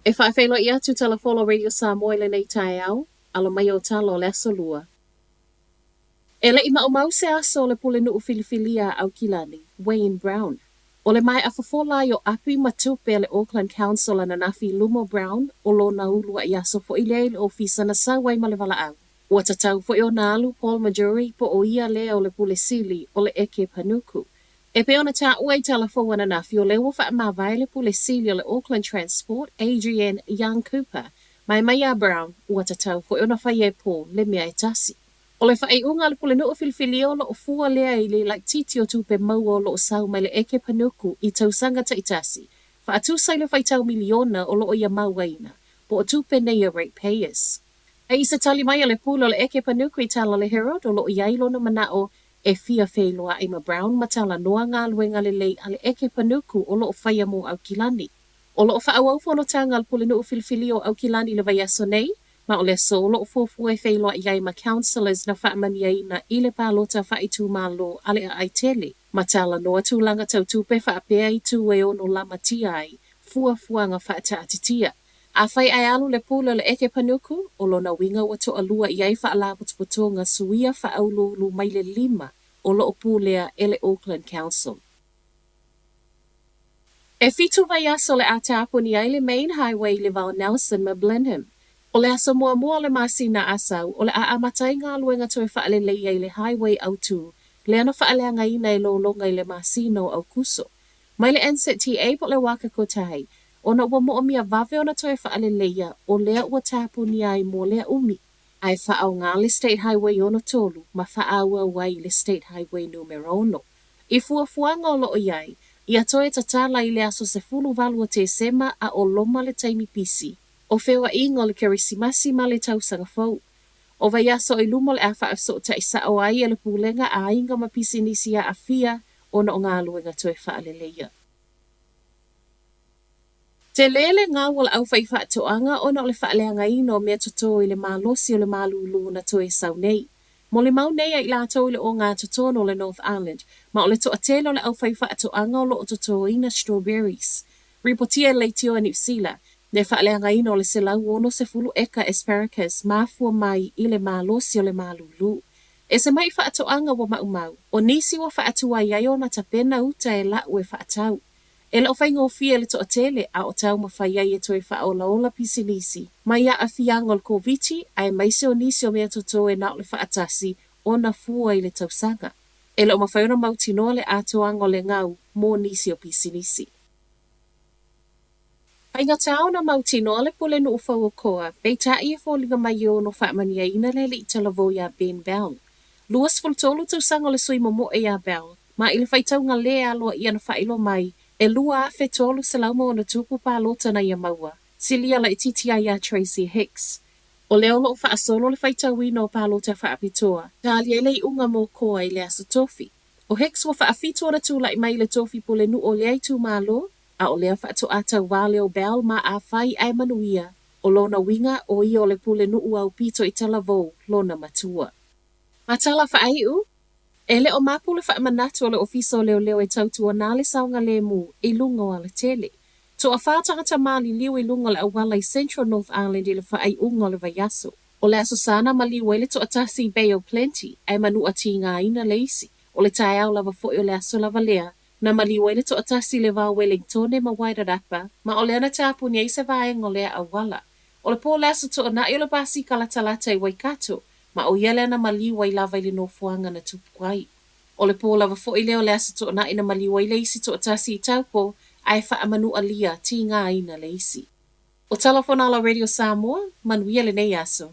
E faafeiloai atu Talafolo Radio Samoa i lenei taeao, alo mai o tala o le Aso Lua. E le i maumau se aso o le Pulenuu Filifilia a Aukilani, Wayne Brown. O le maea fofola ai o api ma tupe a le Auckland Council ananafi i luma o Brown, o lona uluaʻi aso foʻi lea i le ofisa na sau ai ma le valaau. Ua tatau foi ona alu Paul Majurey po o ia lea o le Pule Sili o le ʻEke Panuku. E pei ona taua i tala fou ananafi o lea ua faamavae le Pule Sili o le Auckland Transport, Adrienne Young Cooper, ma e mai iā Brown, ua tatau foi ona fai e Paul le mea e tasi. O le faaiuga a le Pulenuu Filifilia o lo'o fua lea i le laitiiti o tupe maua o lo'o sau mai le ʻeke panuku i tausaga taitasi, faatusa i le faitau miliona o lo'o ia mauaina, po o tupe nei a ratepayers. A i se tali mai a le pule o le ʻeke panuku i tala le Herald o lo'o i ai lona manaʻo e fia feiloaʻi ma Brown ma talanoa galuega lelei a le ʻeke panuku o lo'o faia mo Aukilani. O lo'o faaauau fonotaga a le Pulenuu Filifilia o Aukilani i le vaiaso nei, ma o le aso o lo'o fuafua e feiloaʻi ai ma councillors na faamanuiaina i le palota faaitumalo a le aai tele, ma talanoa tulaga tau tupe faapea i tū e ono lamatia ai fuafuaga faataatitia. Afai ae alu le pule o le ʻeke panuku, o lona uiga ua toalua i ai faalapotopotoga suia faauluulu mai le lima o lo'o pulea e le Auckland Council. E fitu vaiaso o le a tapuni ai le Main Highway i le va o Nelson ma Blenheim. O le aso muamua o le masina Asau, o le a amata ai galuega toe faaleleia i le highway autū lea na faaleagaina e lologa i le masina o ʻAukuso. Mai le NZTA po o le Waka Kotahi, ona ua moʻomia vave ona toe faaleleia, o lea ua tapunia ai mo lea ʻumi. A e faaaoga le State Highway 63 ma faaauau ai i le State Highway numera 6. I fuafuaga o lo'o i ai, ia toe tatala i le aso 18 o Tesema a o loma le taimi pisi o feoaʻiga o le Kerisimasi ma le Tausaga Fou. O vaiaso i luma o le a faafesootaʻi sa'o ai e le Pulega Aiga ma Pisinisi Aafia ona o galuega toe faaleleia. Tele le gau o le aufaifaatoaga ona o le faaleagaina o meatoto i le malosi o le malūlū na toe sau nei. Molimau nei a i latou i le ogatotonu o le North Island, ma o le toatele o le aufaifaatoaga o lo'o totoina strawberries. Ripotia e leitio a Niu Sila, le faaleagaina o le 160 eka asparagus mafua mai i le malosi o le malūlū. E se maʻi faatoaga ua maumau, o nisi ua faatuai ai ona tapena uta e la'u e faatau. E le o faigofie le toatele a o taumafai ai e toe faaolaola pisinisi mai aafiaga o le Koviti aemaise o nisi o meatoto e na o le faatasi ona fua i le tausaga. E le o mafai ona mautinoa le atoaga o le gau mo nisi o pisinisi. Faigata ona mautinoa le Pulenuu fou o Koa, peitai e foliga mai e ono faamanuiaina le alii talavou iā Ben Bell. 23 tausaga o le sui momoe iā Bell, ma i le faitauga lē aloaia na faailoa mai, e 2,300+ palota na ia maua, silia laitiiti ai iā Tracey Hicks. O lea o lo'o faasolo le faitauina o palota faapitoa, tali ai le iuga mo Koa i le Aso Tofi. ʻO Hicks ua faafitu ona tulai mai i le tofi pulenuu o lea itumalo, a o lea faatoa tauva lea o Bell ma afai ae manuia, o lona uiga ʻo ia o le pulenuu aupito i Talavou lona matua. Ma tala faaiu, e le o mapu le faamanatu o le Ofisa o Leoleo e tautuana le saogalemu i luga o alatele. Toafā tagata maliliu i luga o le auala i Central North Island i le faaiuga o le vaiaso. O le Aso Sa na maliu ai le toatasi i Bay o Plenty, ae manua tigaina le isi. O le taeao lava foi o le aso lava lea, na maliu ai le toatasi i le va o Wellingtone ma Wairarapa, ma o lea na tapuni ai se vaega o lea auala. O le pō o le Aso Toonai o le pasika latalata i Waikato, ma ʻo ia lea na maliu ai lava i le nofoaga na tupu ai. O le pō lava foi lea o le Aso Toonai na maliu ai le isi toatasi i Taupo, ae faamanualia tigaina le isi. O Tala Fonala Radio Samoa, manuia lenei aso.